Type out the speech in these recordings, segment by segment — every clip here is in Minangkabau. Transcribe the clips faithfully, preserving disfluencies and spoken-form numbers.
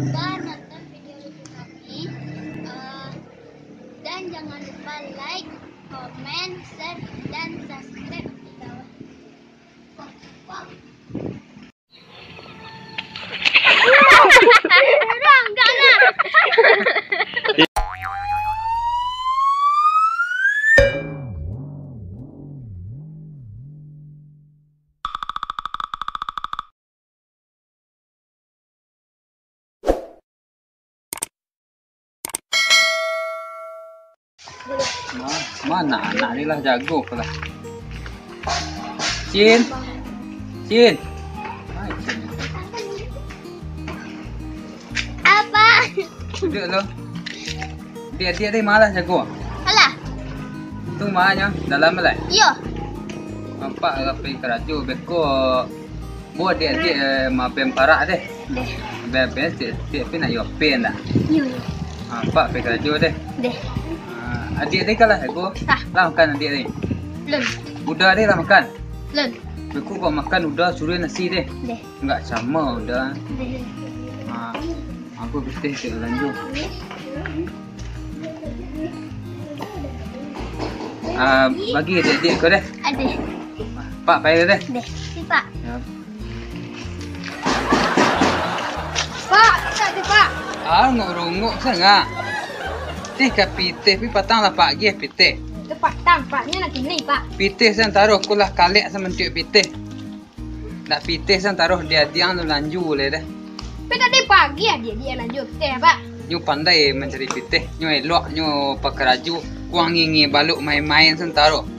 lupa nonton video lucu kami. Eh, dan jangan lupa like, komen, share, dan subscribe di bawah. Ma-, mana anak ni lah, jago ko lah. Cin. Cin. Hai, Cin. Apa? Duduak lu. Diak-diak tadi malas jago. Alah. Tu ma nyo, dalam lai? Iyo. Nampak lah pai karajo, beko. Buek diak-diak, eh, mapen parak deh. Deh. Bes-bes, diak-diak pi nak yo pen dah. Iyo, iyo. Nampak pai karajo deh. Deh. Ah, adiak tadi kan lah jago. Ah. Lah makan adiak tadi? Lun. Buda tadi lah makan? Lun. Beko kok makan uda suruah nasi deh. Deh. Nggak sama uda. Deh. Ah, aku pitih cek lanjut. Ah, bagi adiak-adiak ko deh. Adeh. Pak, pai deh. Deh, si Pak. Ya. Pak, tak tu, Pak. Ah, rungok-rungok sangat. Tih ka pitih, pi patang lah pagi pitih. Tu patang, Pak. Nyo nak kini, Pak. Pitih santaro ko lah kalek samantiuk pitih. Nak pitih san taruah di adiak tu lanju lai dah. Pai tadi pagi adiak-adiak lanju pitih, Pak. Nyo pandai mancari pitih, nyo elok, nyo pakarajo, kuang ngingi balok main-main san taruah.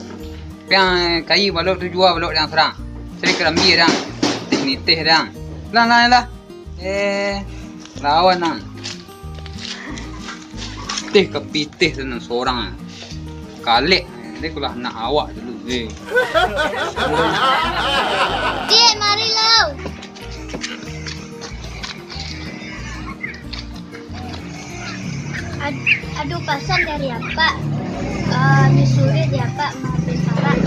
Piang kayi balok tu jua balok dang surang. Cari karambia dang, nitih-nitih dang. Lah, lah, lah. Eh, lawan ang. Pitih ka pitih tu nan sorang. Kalek, dia kulah anak awak dulu, eh. Diak, mari lo. Ad-, ado pasan dari apak. Eh, disuruah di apak mau pen parak.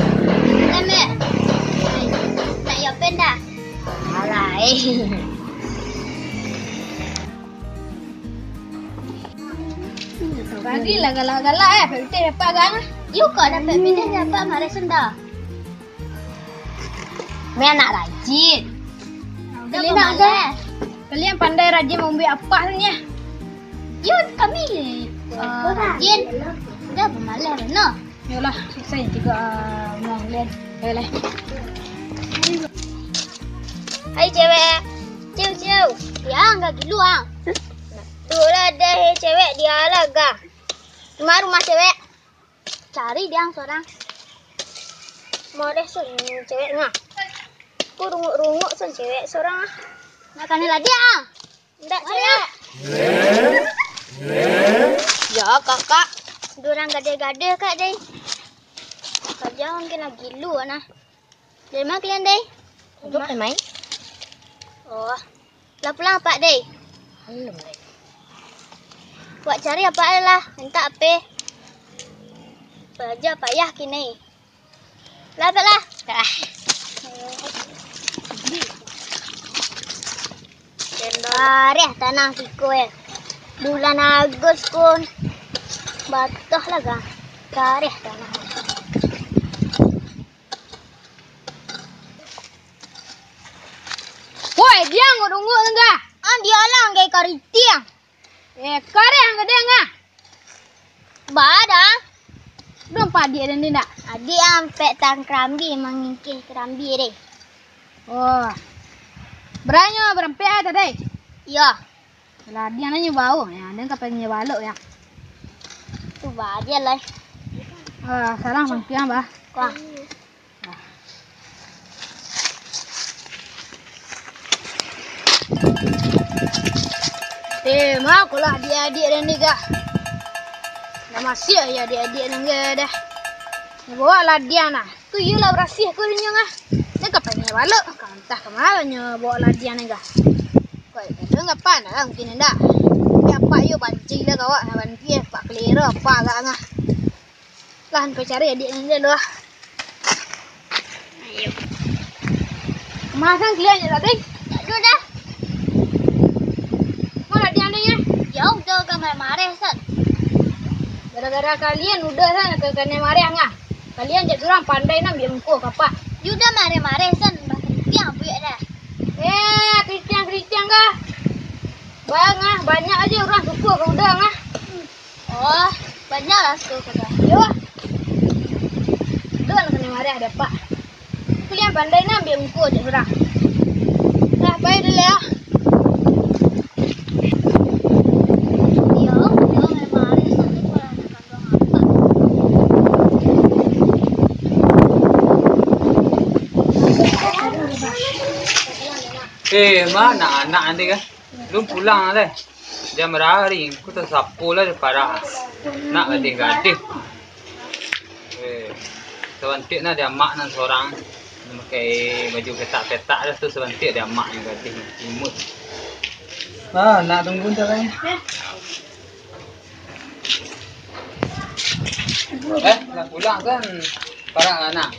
Pen, Mek? Ai, nak yo pen dah? Alah, eh. Bagilah galak-galak, eh, pitih dapek agak ah. Yo kok dapek pitih dapek mareh senda. Kami anak rajin. Kalian pandai rajin mambuek apak tu nyo. Yo, kami, eh, rajin. Udah pamaleh bana. Yolah, susah juo, ah, umua kalian. Yolah. Hai cewek. Ciu, ciu. Diak ang gilo ang. Tu lah deh cewek, diak lah gah. Di ma rumah cewek? Cari diak ang sorang. Mau deh sun cewek ngah. Ku rungok-rungok sun cewek sorang ah. Nak kanai lah diak ang. Ndak, cewek. Yo, kakak. Durang gadeh-gadeh, Kak, deh. Karajo mungkin lah gilo, nah. Dari ma kalian, deh? Duduak, main. Oh. Lah pulang apak, deh? Balum, deh. Wak cari apak lah, mintak ape? Karajo payah kini. Lah, apak lah. Ah. Kareh tanah siko, eh. Bulan Agus pun batoh lah, Kang. Kareh tanah. Woi, diak ang rungok tu, Kang. Ah, diak lah ang gai karitiang. Eh, kareh ang gadeh ang ah. Ba dah. Dong padiak den ni ndak? Adiak ang pek tang karambi mangingkih karambi deh. Oh. Baranyo barampek ah tadi? Iyo. Lah, diak ang nyo bau. Ya, den ka panggil balok ya. Tu ba aja lah. Ah, salah mangkiang bah. Wah. Eh, ma ko lah adiak-adiak den ni, Kak. Lah masiak yo adiak-adiak den ni dah. Bawa lah diak ang nah. Tu iyo lah barasiah ko inyo ah. Den ka panggil balok, ka antah ka ma nyo bawa lah diak ang ni, Kak. Kok itu enggak pan lah mungkin indak. Tapi apak iyo banci lah kawak, banci apak kaliro apak agak ngah. Lah, pai cari adiak ang dulu lah. Ayo. Makan kalian je tadi? Aduh dah. Mana Gara-gara kalian Uda san ka kanai marah ngah. Kalian cak surang pandai nan ambiak muko ka apak. Uda marah-marah san, bakriting buek dah. Eh, kriting-kriting kah? Bangah, banyak aja urang suko ka Uda ngah. Oh, banyak lah suko ka Uda. Yo. Uda nan kanai marah dek apak. Kalian pandai nan ambiak muko cak surang. Lah, pai dulu yo. Yo, yo, memang ado satu kurang kanduang apak. Eh, ma anak-anak nanti kan? Lu pulang lah deh. Jam barari, ku tasapo lah di parak. Nak gadih-gadih. Eh, sabantik nah di amak nan sorang. Nan pakai baju petak-petak dah tu, sabantik di amak nan gadih, imut. Ah, nak tunggu ntar lai. Eh, nak pulang kan? Parak lah nak.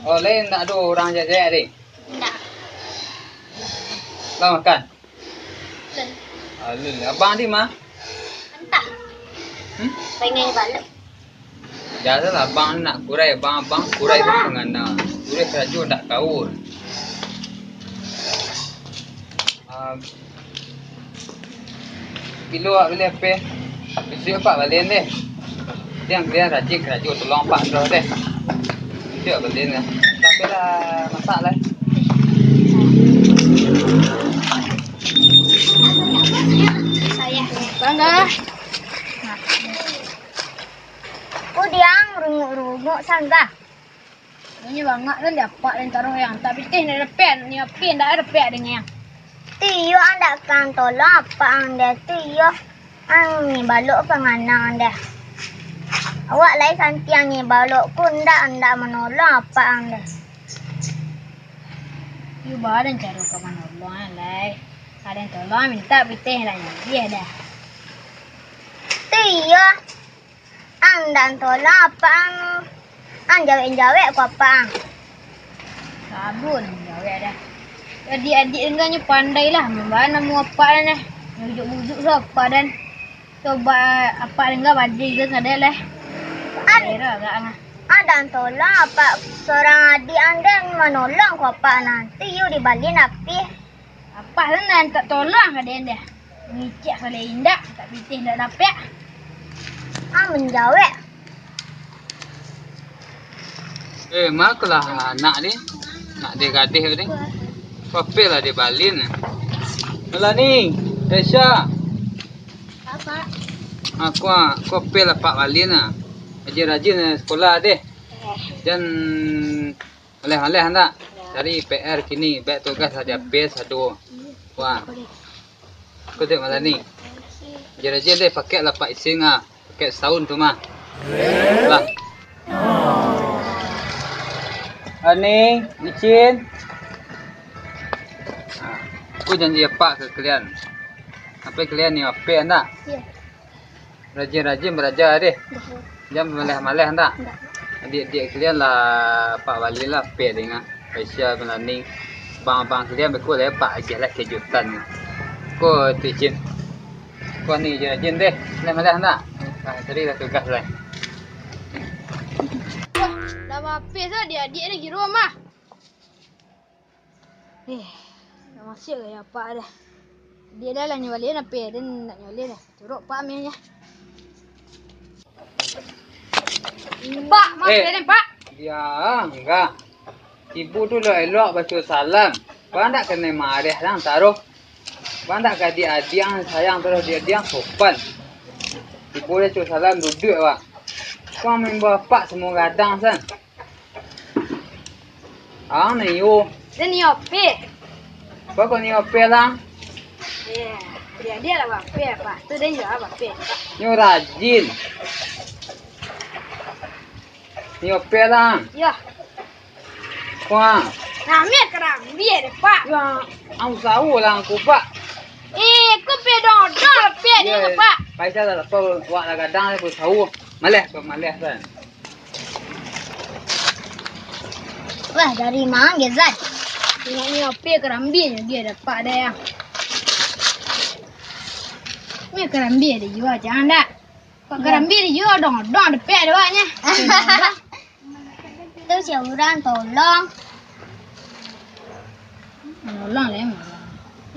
Oh, lain nak ado urang jajak deh. Indak. Lah makan? Alun. Alun. Abang di ma? Antah. Hmm? Pangai balok. Jan lah, abang nak kurai, abang, abang kurai pun mangana. Kurai karajo ndak kaur. Ah, Bilo awak bali H P, bisuak apak balian deh. Diang, diang rajin karajo, tolong apak tu deh. Bisuak balian deh. Tapi lah masak lah. Bangga. Ku diang runguk-runguk sanggah. Inyo bangak nan di apak den taruih yang. Tak pitih ndak dapek, ni api ndak dapek den yang. Tu iyo ang dak kan tolong apak ang deh. Tu iyo ang ni balok panganang deh. Awak lai santiang ni balok ku ndak, ndak manolong apak ang deh. Iyo ba den caro ka manolong ang lai. Ka den tolong mintak pitih lah nyo. Iyo dah. Tu iyo. Ang ndak tolong apak ang, ang jawek-jawek ko apak ang. Sabun jawek dah. Adiak-adiak dengganyo pandai lah, mambaa namo apak den eh. Bujuk-bujuk tu apak den. Coba apak dengga bajai ke kadai lah. An- Kira agak ang. Ang ndak tolong apak, sorang adiak ang den manolong ko apak, nanti iyo dibalian api. Apak nan tak tolong ka den deh. Mangicek salai indak, tak pitih indak dapek. Ah, manjawek. Eh, makolah anak ni. Nak deh gadih ni. Kopil lah dibalian. Melani, Resha. Apa? Aku, aku kopil lah apak balian ah. Rajin-rajin sekolah deh. Eh. Jan Maleh-maleh ndak? Cari P R kini, baik tugas lah di H P sado. Wah. Kau tengok malam ni. Rajin-rajin deh, pakai lah apak isin ah. Pakai saun tu mah. Lah. Ani, icin. Ah, aku janji apak ke kalian. Sampai kalian ni H P ndak? Iya. Rajin-rajin baraja deh. Dah. Jan maleh-maleh ndak? Ndak. Adiak-adiak kalian lah, apak balian lah, pek dingah. Aisyah, Melani, abang-abang kalian beko lah, apak agiah lah kejutan. Ko tu icin. Ko ni rajin-rajin deh. Maleh-maleh ndak? Ah, tadi lah tugas lah. Wah, lah habis lah adiak-adiak ni, giro mah. Eh, dah masiak gaya apak dah. Dia dah lah nyo balian apo, den nak nyo balian dah. Turuk apak ameh nya. Pak, maaf Eh. ya, den, Pak. Ya, enggak. Ibu tu lah elok baco salam. Pak ndak kanai marah lah taruh. Pak ndak ka adiak-adiak sayang taruh, adiak-adiak sopan. Ibu dia baco salam duduk, Pak. Kau main bapak semua gadang san. Ah, nio. Den nio apo? Baa kok nio apo lah? Iya, dia, dia lah apo, Pak. Tu dia nio apo, Pak? Nio rajin. Nio apo lah? Iya. Wah. Rami karambia deh, Pak. Ya, ang usaho lah aku, Pak. Eh, kok beda dah, Pak, dia, Pak. Paisa lah, Pak, wak lah gadang, aku usaho. Maleh, Pak, maleh, Pak. Wah, dari ma, Zat? Tengok ni, apo karambia dia dapat dah, ya. Ni karambia dia jua, jangan dah. Karambia di juo, dong-dong dapek dek awaknyo. Tu si urang tolong. Nolong lah, emang.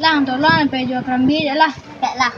Lang, tolong lah, pai juo karambia je lah. Dapek lah.